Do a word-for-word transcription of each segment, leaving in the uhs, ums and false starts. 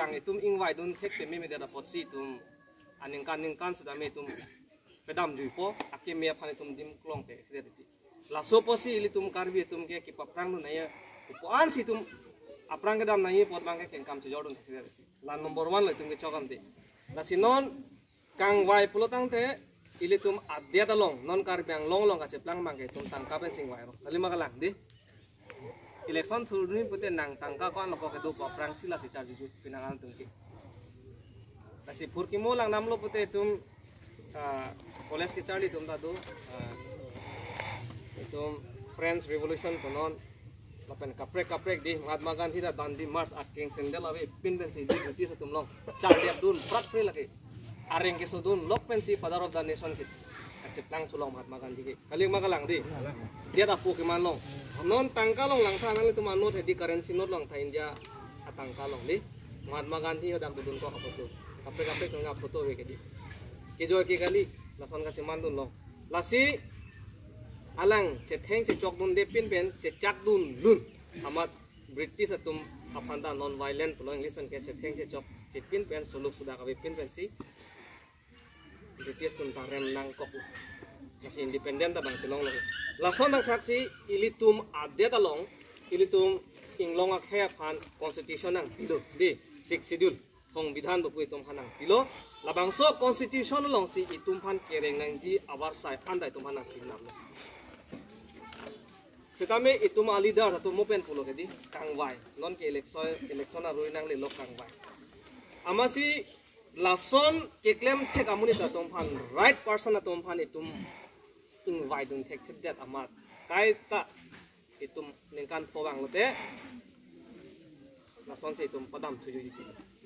Itum ingvaidun thek peme medet apotsi itum aningkan ningkan setame itum pedam juipo, akeme aphan itum dim klong te thekthedet titi. Laso apotsi ilitum Karbi atum ke kepaphrangdun nangji, kopi-an si itum aphrang kedam nangji apot abangke kengkam chojordun thekthedet titi. La number one lo itum kechok amte. Lasi non kangvai pulo tangte ilitum adet along, non Karbi Anglong along kacheplang abangke itum tangka pensi ingvairo. Kali ma kalang dei? Election thurdun pute nang tangka ko-an lo ko kedo aphrangsi lasi charjuju pinangan atum ke. Lasi phurkimo langdamlo pute itum, ah, college kecharli atum ta do, ah, itum French Revolution punon, lapen kaprek kaprek dei Mahatma Gandhi ta Dandi March akeng sandal avepin pensi dei British atum along chak dep dun prat pre lake. Areng kesodun lok pensi Father of the Nation ke kacheplang thu long Mahatma Gandhi ke. Kali ma kalang dei? Dia ta pu keman long. Non tangka along langtha, nanglitum a-note hedi currency note langtha India atangka along dei. Mahatma Gandhi ho dam dun ko a-photo. Kaprek kaprek nang a-photo ave ke dei. Kejoi ke kali, lason kachemandun long. Lasi alang chetheng chechokdunde pin pen chechakdun lun. Amat British atum aphan ta non violent pulo, English pen ke chetheng chechok chepin pen, soluk sudak avepin pensi British atum ta rem nangkok. Lasi independent ta bang chelonglo. Lason thakthak si ilitum adet along, ilitum inglong akhei aphan constitution nangpilo dei, Sixth Schedule, songbidhan pu itum aphan nangpilo. Labangso constitution alongsi itum aphan kereng nangji avarsai anta itum aphan nangpinamlo. Setame itum a-leader atum mo pen pulo ke dei, kangvai. Non ke election, election arui nanglelo kangvai. Amatsi lason keklem thek amonit atum aphan, right person atum aphan itum ingvaidun thekthedet amat kaita itum ningkan pho vanglote lasonsi itum padam thujuji.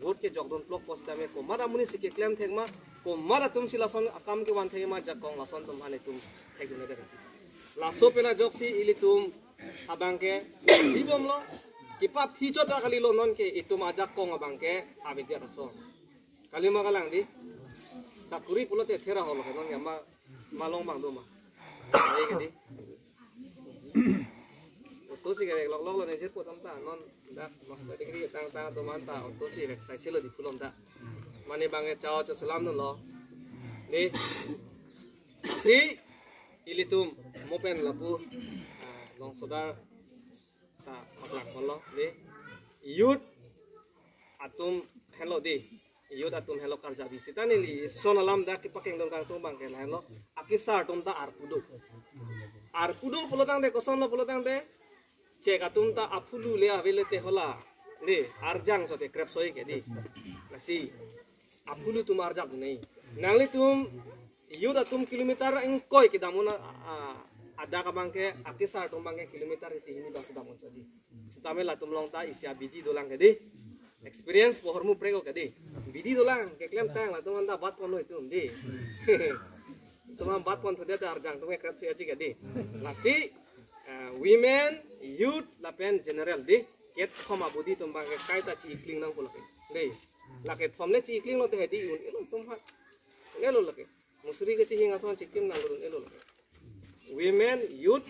Vote kejokdun plok po setame komat amonit si keklem thek ma, komat atum si lason akam kevan thek ma, ajakong lason atum aphan itum thekdunde. Laso pen ajoksi ilitum abangke dibomlo, kipaphi chot ta kalilo, non ke itum ajakong abangke avedya aso. Kali ma kalang dei? Sakuri pulote thera holo ke non ya ma, malong bang do ma. Ai ke dei. Auto si kevek lokloklo ne jirpo atum ta, non dak master degree tangtang atum anta auto si vek sai silo dei pulo ta. Mane bang e chao cho selam dunlo. Dei. Si ilitum mo pen lapu, ah, longsodar ta paklang ponlo dei. Youth atum henlo dei. Youth atum henlo karjap-i. Seta neli ison alam dak kepakengdun kangtung abangke lahenlo. Akesar atum ta arpu do. Arpu do pulo tangte, kosonlo pulo tangte, chek atum ta aphulu le avele te hola. Dei, arjang chote krepsoi ke dei. Lasi aphulu atum arjapdun nangji. Nanglitum youth atum kilometer ingkoi kedam un a, a, adak abangke, akesar atum abangke kilometer isi hini bang si dam un chot dei. Setame latum along ta isi abidi dolang ke dei. Experience po ahormu prek-o ke dei. Bidi dolang, keklemtang, latum anta bat ponlo itum dei. Itum an bat pon thudet ta arjang atum ke krepthu aji ke dei. Lasi, eh, women, youth lapen general dei, kethom abudi atum abangke kaita chi-ikling nangpo lake dei. Lake thom le chi-iklinglo te hedi un-elo atum aphan. Un-elo lake. Musuri kechihing ason chikim nangdun un-elo lake. Women, youth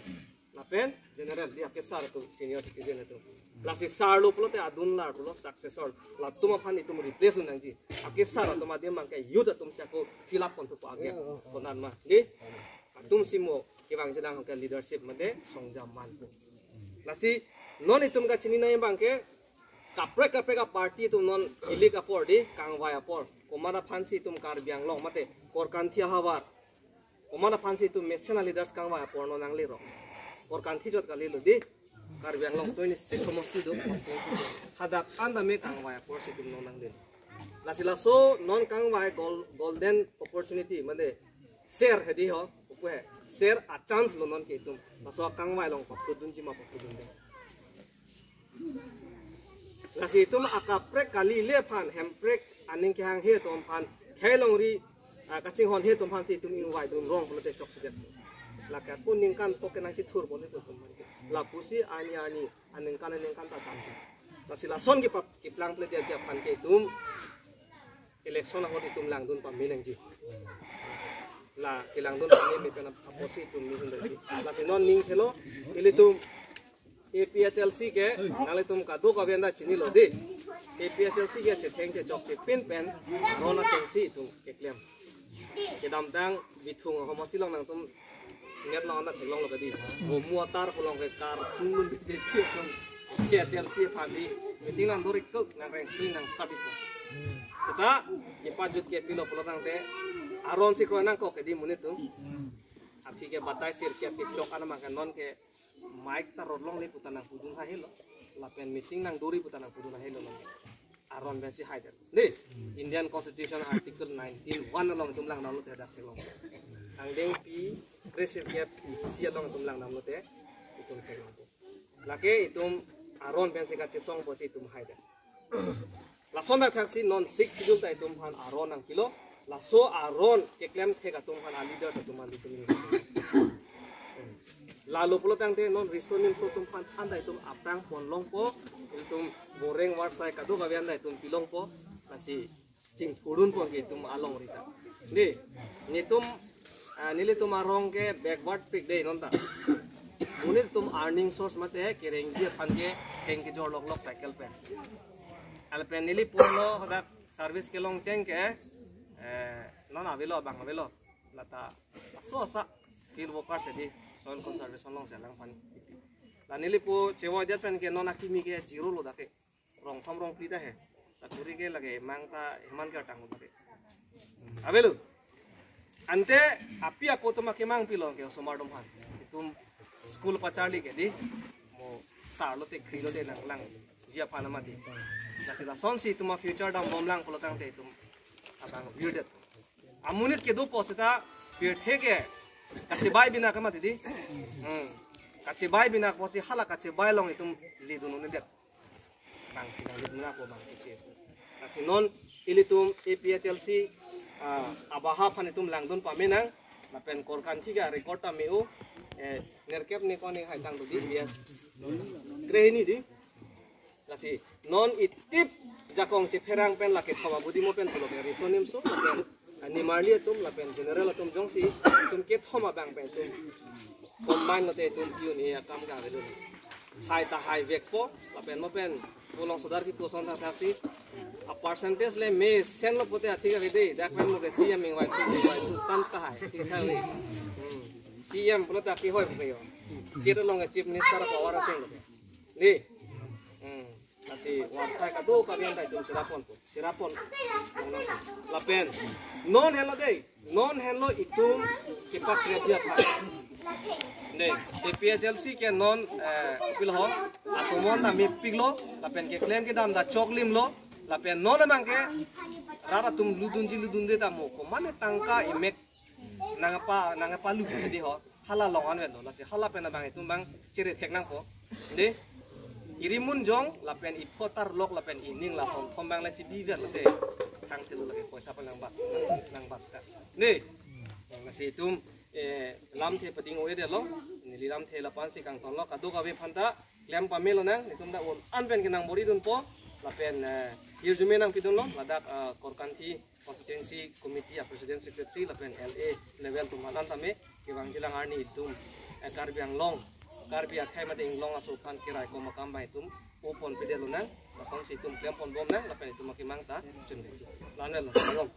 lapen general dei, akesar atum, senior citizen atum. Lasi sar lo pulote adun lar pulo, successor. Latum aphan itum replace un nangji. Akesar atum adim abangke youth atum si ako fill up ponthupo age. Konat ma dei? Atum si mo kevangji lang ke leadership mate songja manpo. Lasi non itum kachini nangji abangke kaprek kaprek a-party atum non ilik apor dei, kangvai apor. Komat aphansi itum Karbi Anglong mate Korkanthi ahavar, komat aphansi itum mesen a-leaders kangvai apor non nanglelo? Korkanthi chot kalilo dei. Karbi Anglong twenty-six somosti do, constituency do. Hadak anta me kangvai apor si itum non nanglelo. Lasi laso non kangvai gol-, golden opportunity mate ser hedi ho, upu he, ser a-chance lo non ke itum. Laso kangvai along paplutdunji ma paplutdunde. Lasi itum akaprek kali le aphan, hemprek aning kehanghe atum aphan, khei longri, ah, kachinghonhe atum aphansi itum ingvaidun rong pulote chokchedet. Lake ako ningkan pho ke nangchithurpo ne atum aphan. Lapusi ani ani aningkan aningkan ta damji. Lasi lason kepap-, keplang plete aji aphan ke itum election ahut itum langdun pame nangji. La kelangdun pame me pen apotsi itum me hundai. Lasi non ning helo, ilitum A P H L C ke nanglitum kadokave anta chinilo dei. A P H L C ke chetheng chechok chepin pen aron atengsi itum keklem. Kedamtang Bithung ahomsi along nangtum net along anta theklonglo kadi. Romu atar pulo ke kar hunun biche atum A P H L C aphan dei meeting nangduri kuk nangreng sui nangsabit ko. Seta kepajut ke pilo pulo tangte aron si kroi nangkok kadi monit atum. Aphi ke batai sirkep kechok an abang ke non ke mic ta rot longle puta nangpudun hahelo. Lapen meeting nangduri puta nangpudun hahelo. Aron pensi haidet. Dei, Indian Constitution Article nineteen one along itum langdamlote dak theklong. Angdengpi kre sirkep isi along itum langdamlote itum theklong. Lake itum aron pensi kachesong pusi itum haidet. Lason thakthaksi non Sixth Schedule ta itum aphan aron nangpilo. Laso aron keklem thek atum aphan a-leaders atum aphan itum ni. Lalo pulo tangte non riso nimso atum aphan anta itum aphrang ponlongpo, itum boreng warsai kadokave anta itum pilongpo, lasi chingthurdunpo ke itum alongri ta. Dei, netum, ah, nelitum arong ke backward pik dei non ta. Monit atum earning source mate kerengji aphan ke heng kejor loklok cycle pen. Lapen neli pulo hadak service kelong cheng ke, eh, non avelo abang avelo. Lata aso asa field worker si dei soil conservation alongsi alangphan. La neli pu chevoidet pen ke non akimi ke zero lo dak ke. Rong thom rong phli ta he. Sakuri ke lake mang ta heman ke tanglo dak ke. Avelo. Ante api apo atum akemang pilo ke osomar atum aphan. Itum school pacharli ke dei. Mo sar lote khri lote nanglangji aphan mati. Lasi lasonsi itum a-future dambomlang pulo tangte itum abang virdet. Amonit kedopo seta pirthe ke kachebai binak mati dei. Hmm. Kachebai binak pusi hala kachebai along itum ledun un-edet. Bang si nanglit menang po bang kecil. Lasi non ilitum A P H L C, ah, abaha aphan itum langdun pame nang. Lapen korkanthi ke record ta me-o, eh, nerkep ni koni hai tang tu dei, yes. Krehini dei. Lasi non itip jakong chepherang pen lake thoma budi mo pen pulo ke riso nimso lapen, ah, nimarli atum lapen general atum jongsi itum kethom abang pen itum combine lote itum piun e akam ka avelo. Hai ta haivekpo lapen mo pen pulongsodar kipu ason thakthaksi a-percentage le mesenlo pute athik ave dei, dak pen mo ke C M ingvai thu, ingvai thu tan ta hai thik tha ave. Hmm. C M pulo ta kehoi puke yo. State along ke chief minister power ateng lo ke. Dei. Hmm. Lasi warsai kadokave anta itum cherapon po. Cherapon. Lapen non henlo dei. Non henlo itum kepakreji aphan. Dei, A P H L C ke non, eh, pilho, atum anta mepiklo, lapen keklem kedam ta choklimlo, lapen non abang ke rat atum ludunji ludunde ta mo, komatne tangka emek nangpa, nangpa lu dei ho. Hala long an vet lo, lasi hala pen abang itum abang chere thek nangpo. Dei, irimun jong lapen ipho tarlok lapen ining lason thom abang la chibi vet lote. Kangthelo lake poisa pen nangbat, nangbat seta. Dei, lasi itum, eh, lamthe pading o-edetlo, neli lamthe la-ansi kangtonlo, kadokave aphan ta klem pamelo nang, netum dak un-an pen kenang bor-idunpo, lapen, eh, hirjume nangpidunlo, ladak, eh, Korkanthi Constituency Committee a-President Secretary lapen L A level atum aphan tame kevangjilang arni itum, eh, Karbi Anglong, Karbi akhei mate inglong aso aphan keraikom akam abang itum ponpedetlo nang, lasonsi itum klempon bom nang, lapen itum akemang ta chunveji. La-an lo, long.